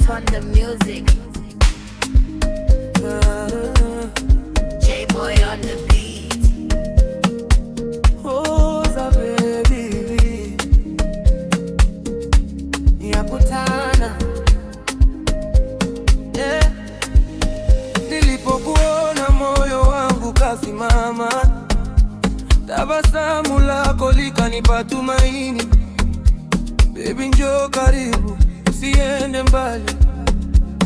On the music. J-Boy on the beat. Woza baby, yakutana, yeah. Nilipokuona moyo wangu kasimama, tabasamu lako likanipa tumaini. Baby, njoo karibu, usiende mbali,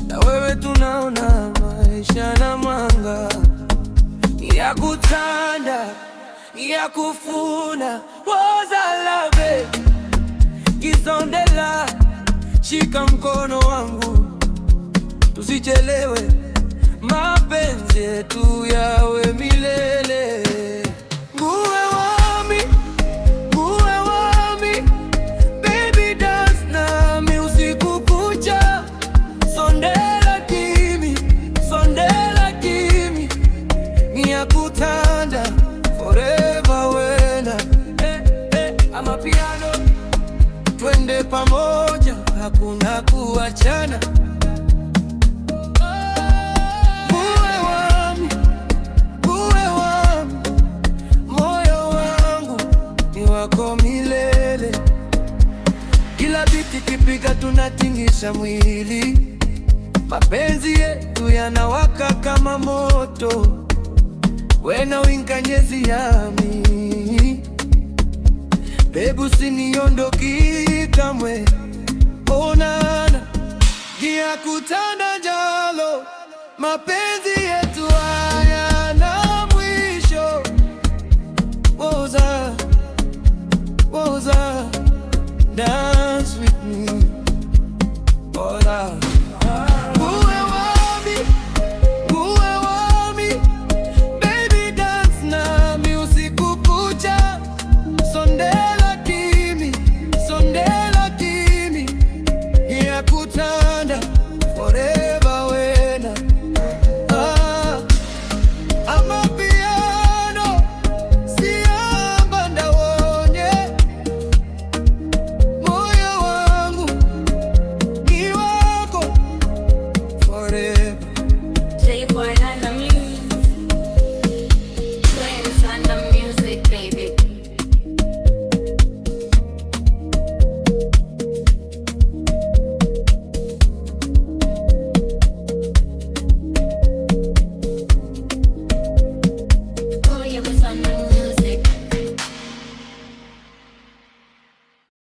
na wewe tunaona maisha na mwanga yakuthanda, ngiyakufuna. Woza la baby, ngisondela, shika mkono wangu, tusichelewe, mapenzi yetu yawe milele. Nguwe wami, nguwe wami, baby, dance nami usiku kucha, sondela kimi, sondela kimi, ngiyakuthanda forever wena. Eh, eh, amapiano, twende pamoja, hakuna kuachana. Nguwe wami, nguwe wami, moyo wangu ni wako milele. Kila beat ikipiga tunatingisha mwili, mapenzi yetu yanawaka kama moto. Wena uyinkanyezi yami, baby, usiniondoki kamwe. Onana, ngiyakuthanda njalo, mapenzi